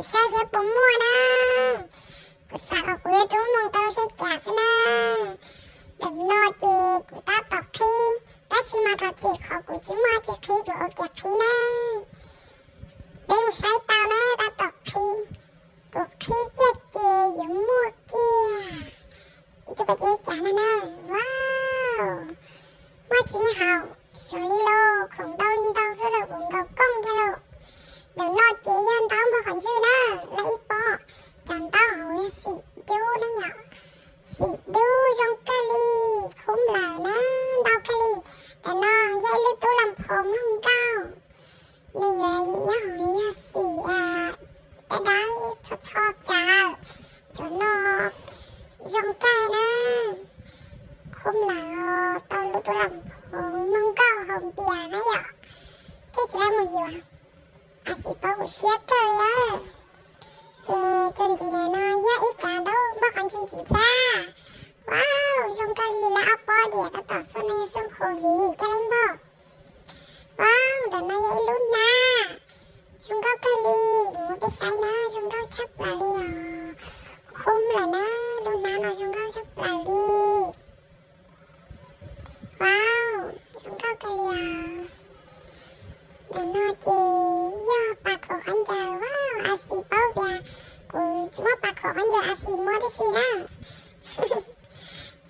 Saib seb puas muaj na. Kuv xav kom kuv yuav tub moo tau lub siab cas xwb na. Ntawm no ces kuv tab tom qhib, tab sis mas thov txim qhov kuv tsis muaj dab tsi qhib, kuv ua kiag qhib na. Peb mus saib tau na, tab tom qhib. Kuv qhib kiag ces yuav muaj kiag ib tug paj ceb cas na na. Wow, muaj tsis haum, xyov li lauj, khoom ntau li ntau xwb los kuv nkaus koob thiab lauj. Ntawm no ces yog ntaub npog qhov ntswg na, lawv ib pob. Cov ntaub hauv yog xim dub na yom, xim dub zoo kawg li, khub lawm na, ntau kawg li. Ntawm no yog ib lub tub las phoos mloog nkauj, nws yuav nyob hauv yog xim dawb dawb txho txho tsawv, cov no zoo kawg na. Khub lawm tau lub tub las phoos mloog nkauj haus npias na yom, thiaj tsis tau mus yuav. Ab xim paub kuv siab kawg li. Ces tus ntxiv ntawm no yog ib kav ntaub npog qhov ntswg ntxiv thiab. Wow, zoo kawg li, lawv ob pob diam tab tom xub no yog xub covid kawg li npog. Wow, ntawm no yog ib lub hnab, zoo nkauj kawg li, kuv muab peb saib na, zoo nkauj tshaj plaws li os. Khub lawm na, lub hnab no zoo nkauj tshaj plaws li. Wow, zoo nkauj kawg li os. Ntawm no ces yog pas khuam khaub ncaws, wow, ab xim paub tias kuv tsis muaj pas khuam khaub ncaws, ab xim muaj tib si na.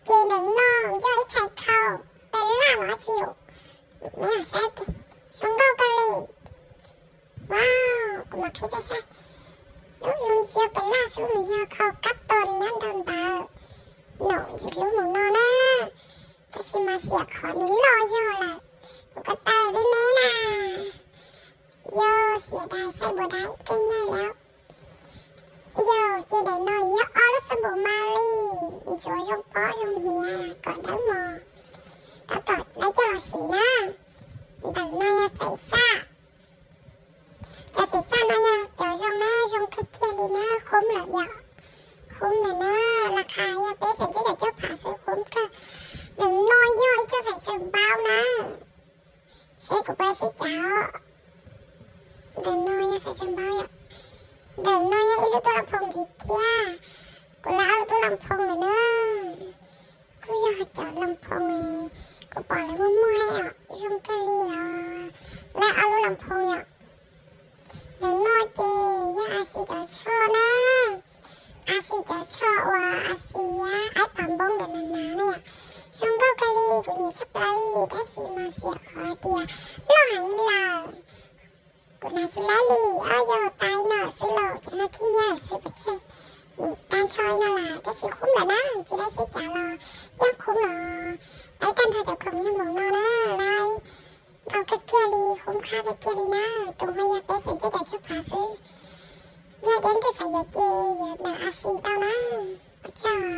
Ces ntawm no yog ib txhais khau pes laj los tsis, nej saib, zoo nkauj kawg li. Wow, kuv mam qhib peb saib. Lub zoo li tsis yog pes laj, lub nws yog khau kab toos nyob nraum ntawd. Nom ntsis lub mus no na, tab sis mas xiam qhov nws loj zog lawm, kuv ko taw me me na. Yog xiam dais xaib npuas dais kawg nyaij lawm. Yog ces ntawm no yog ob lub xab npum ma li, ntxuav zoo pob zoo hiav kom dawb mos, tab tom lawv coj los siv na. Ntawm no yog xaim xaj. Cov xaim xaj no yog cov zoo na, zoo kawg kiag li na, khub lawm yom. Khub lawm na, las khas yog peb xees cuaj caum cuaj phav xwb, khub kawg. Ntawm no yog ib txoj xaim xaws npaub na, seb kuv puas sib cav. Ntawm no yog xaim xaws npaub yom. Ntawm no yog ib lub tub las phoos ntxiv thiab, kuv lawv ob lub tub las phoos lawm na. Kuj yog cov las phoos kuv pom lawv muaj muag os, zoo kawg li os. Lawv ob lub las phoos yom. Ntawm no ces yog ab xim cov tsho na, ab xim cov tsho uas ab xim aib pas npoob ntawm nas nas na yom. Zoo nkauj kawg li, kuv nyiam tshaj plaws li, tab sis mas xiam qhov tias loj heev li lawm. Kuv hnav tsis laib li, ob yog tais no lawm xwb los cov no khib nyiab lawm xwb pov tseg. Nim tag nrho li no lawm, tab sis khub lawm na, tsis laib sib cav los yeej khub los. Laib tag nrho cov khoom yog npaum no na, laib ntau kawg kiag li, khub qab kawg kiag li na. Tus ho yog peb xees cuaj caum cuaj phav xwb. Yog tias nej xav yuav ces yuav ntawm ab xim tau na. Ua tsaug.